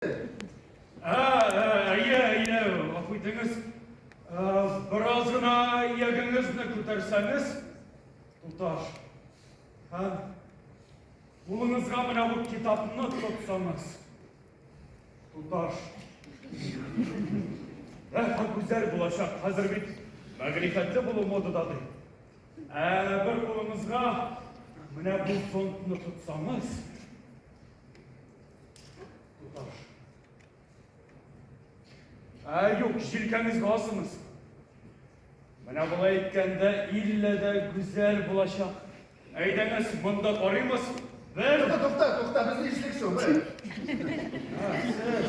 Әйе, әйе, гафу итегез. Бераз гына иягеңезне күтәрсәгез, туташ. Һәм кулыңызга менә бу китапны тотсаңыз, туташ. Рәхәт гүзәл булачак. Хәзер бит мәгърифәтле булу модада ди. Ә бер кулыңызга менә бу зонтны тотсаңыз, Туташ. Ә юк, җилкәңезгә асыңыз. Менә болай әйткәндә иллә дә гүзәл булачак. Әйдәгез, монда карыймыз. Бер. Тукта, тукта, тукта, без нишлик соң? Бер. Сез.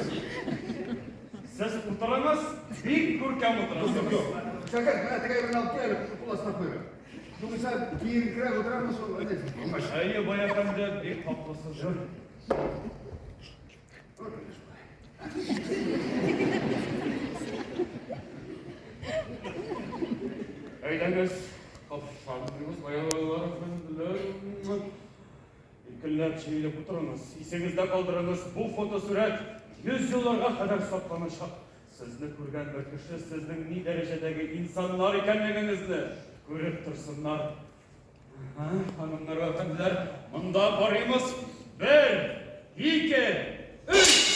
Сез утырыңыз, бик күркәм утырасыз. Юк, юк. Шәкәр, менә теге әйберне алып кил әле, кул астына куйыйк. Югыйсә киеренкерәк утырамыз шул, әнә. Әйе, бай әфәнде, бик хаклысыз. Әйдәгез, капшанмыйбыз, баялар әфәнделәр. Иркенләп җәелеп утырыңыз. Исегездә калдырыгыз, бу фотосурәт 100 елларга кадәр сакланачак. Сезне күргән бер кеше сезнең ни дәрәҗәдәге инсаннар икәнлегегезне күреп торсыннар. Ханымнар вә әфәнделәр, монда карыймыз. Бер, ике, өч!